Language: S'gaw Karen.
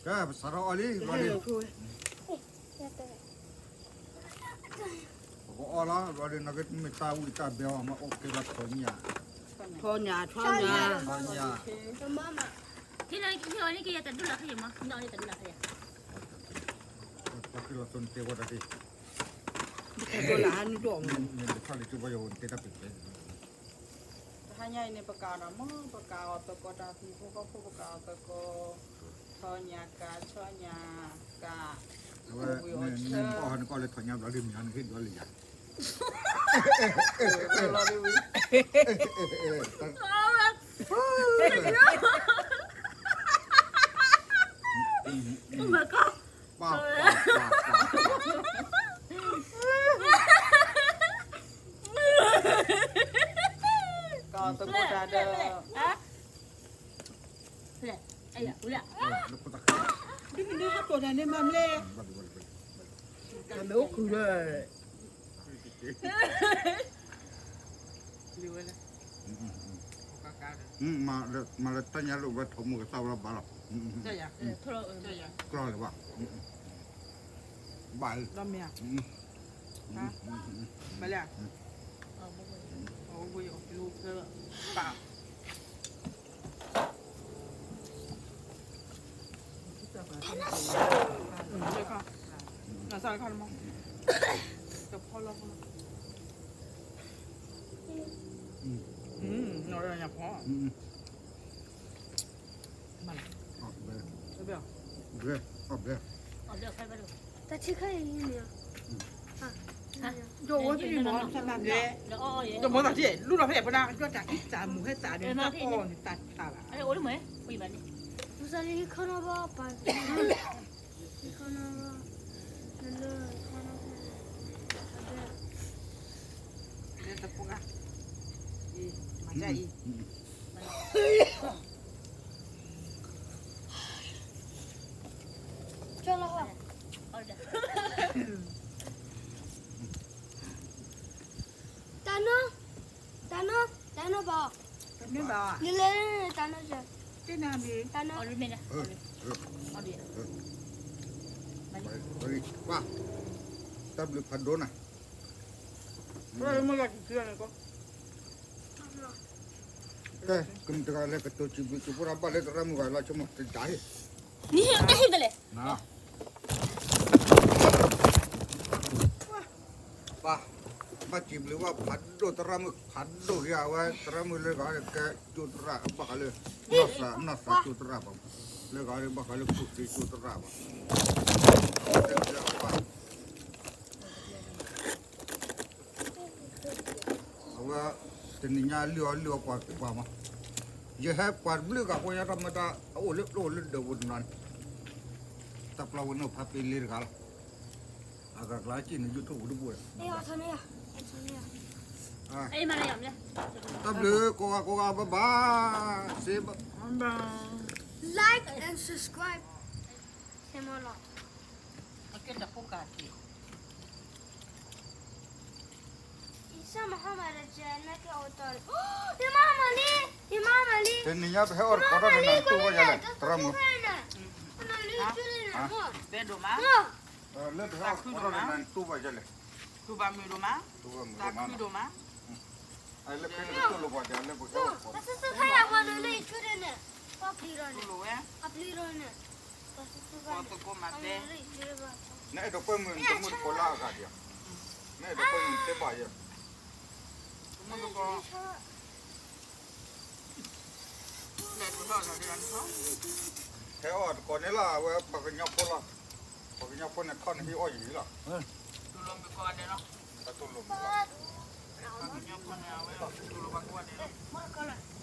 ပစးထီၣ်အီၣ်လံ ဘျီဒ် ပကအီၣ်လီၤ ဘျီဒ် နကမ့ၢ်တၢ်ဝံၣ်တၢ်ဘဲအီၤ မ့ၢ်အိၣ်ကဲလီၤထီညၣ် ထီညၣ် ထီညၣ် ထီညၣ် ထီညၣ် ထီညၣ် တဒူၣ်လၢ်ခဲယမး နအီၣ်တဒူၣ်လၢ်ခဲယ တၢ်ကလီၤသိနတဲဝဲဒၣ်ဒ် တၢ်ကလီၤဟးနုၢ်ဒိၣ်မး နတခီလံၤကဘီယိၤနတဲတၢ်ပျဲၢ်ပျဲၢ် တဟါညါအံၤန့ၣ် ပကးအီၤဒီးမ့ၢ် ပကးအီၤသကိးတၢ်သံဖိကီၢ်ဖိ ပကးအီၤသကိး ထီညၣ်ကး ဆီညၣ်ကး ဝဲ နအီၣ်နကီၢ်လၢထီညၣ်ဘျီဒ်မ့ၢ်နဟ့ၣ်ဒွးလၢယၤ လီၤဒ်ဝံၤ Oh my god. ပၢ်ပၢ်ပၢ်ပၢ် ကသကိးတၢ်ဒီး ဒ်မနုၤဟးကိးတၢ်န့ၣ်မၤမလဲၣ် တၢ်မ့ၢ်အိၣ်ခုၣ်လၢ မၤလၢတၢ်ညါလိၣ်ဝဲထီၣ်မူကသၣ်ဝဲဘၣ်လီၤ ကျီၢ်လၢၤဘၣ် ဘၣ်လၢၤ ဘၣ်လၢၤ အဝဲယအီၣ်ကံလိခဲလၢာ် ပၢ် နစၢ်လၢခါနမီၢ် တဖီလီၤဖီလီၤ နီၢ်ရညၣ်ဖီ မၤလၢ တၢ်ထံခါအံၤန့ၣ် ဒိၣ်ဝဲဖဲန့ၣ်မီၢ် ဒိၣ်မီၢ်သးထံၣ် လူလီၤဖဲအံၤပနၢ် ယွၤတၢ်အံၣ်တၢ်မူဟဲသးန့ၣ် တၢ်အီၣ်န့ၣ်တၢ်ထးဘၣ် လၢတပူၤဂၤ မၤတၢ်အံၤ တၢ်နၢ တၢ်နၢ တၢ်နၢဘၣ် တၢ်နၢဘၣ် နလဲၤတၢ်နၢ တနၢမ့ၢ် တၢ်နၢ ပှၤ တၢ်ဘျုးဖးဒိၣ်နၤ မ့ၢ်လီၤတံၢ်န့ၣ်ကီး ကဲ ကမုၢ်တဂၤလၢကတိၤစံးဘျုးစံးဖှိၣ်တၢ်ဘၣ်လၢသရၣ်မုၣ်ဂၤလီၤ ဆိကမိၣ်တဒါဟ့ၣ် နဟ့ၣ်တလဲၣ် ပၢ် ဘၣ်စံးဘျုးဘၣ်ဖးဒိၣ်သရၣ်မုၣ်ဖးဒိၣ်က့ၤအဝဲ သရၣ်မုၣ်လၢဂၤကဲကၠိသရၣ် ဘၣ်ဃးလၢ နီၢ်သးနီၢ်သးကၠိသရၣ်ဘၣ် လၢဂၤဘၣ်ဃးလၢကူၣ်သ့ကၠိသရၣ်ဘၣ် အဝဲ တနံၤညါလုၢ်အီၣ်လုၢ်အီပှၤကပှၤမး ယဟဲပှၤတဘျုးဂၤဖိညါတၢ်မ့ၢ်တၢ်အိၣ်လၢကျိၣ်လၢဒၢးပူၤတနီၤန့ၣ် တၢ်ပျီဝဲန့ၣ်ဖးပ့ၤလ့တဂၤလီၤ အဂၤကျါစံၣ်န့ၣ် YouTube ပူၤတဘိ တၢ်ဘျုးကိးဂၤကိးဂၤ bye bye စ့ bye bye like and subscribe စ့မလီၤ အကဲတၢ်ဖိကၢ်က့ၤ အံၤစၢ်မဟါမးဒီးကဲနကဲအိၣ်တီၢ်လံ ယမဟါမးလံ ယမဟါမးလံ တနံၤညါပဟဲအီၣ်တကိးထီၣ်ဒီးနၤတူၢ်ဘၣ်ယဲလဲၣ် သရၣ်မုၣ် ဘဲဒိၣ်မး လၢပဟဲအီၣ်တကိးထီၣ်ဒီးနၤတူၢ်ဘၣ်ယဲလဲၣ် တူၢ်ဘၣ်မုာ်ဒိၣ်မး တူၢ်ဘၣ်မုာ်ဒိၣ်မး တၢ်ခုဒိၣ်မး လၢဖဲန့ၣ်ကတူၢ်လိာ်ပှၤကလဲၣ် ပကဲအီၣ်တကိး တၢ်စူၢ်စူၢ်ဖဲယဝဲနုာ်လၢယဆူန့ၣ် ပှၤပျံၤထီၣ်န့ၣ် ပှၤပျံၤထီၣ်န့ၣ် တၢ်စူၢ်စူၢ်ဖဲယဝဲနုာ်လၢယဆူဘၣ် နအဲၣ်ဒိးကွဲမုာ်နတမုၢ်တကိးလၢအဂၤဒံးဧါ နအဲၣ်ဒိးကွဲမုာ်နတဲဘၣ်ယဲ တမုၢ်တကိး ဟဲအီၣ်တကိးန့ၣ်လီၤ အဝဲပှၤကညီဖိလီၤ ပှၤကညီဖိန့ၣ်ထီၣ်န့ၣ်ဟံးအီၣ်ယံၤလီၤ တၢ်တူၢ်လိာ်မုာ်လီၤ ပှၤကညီဖိန့ၣ်အဝဲတူၢ်လိာ်ပှၤကိးဂၤဒဲးလီၤ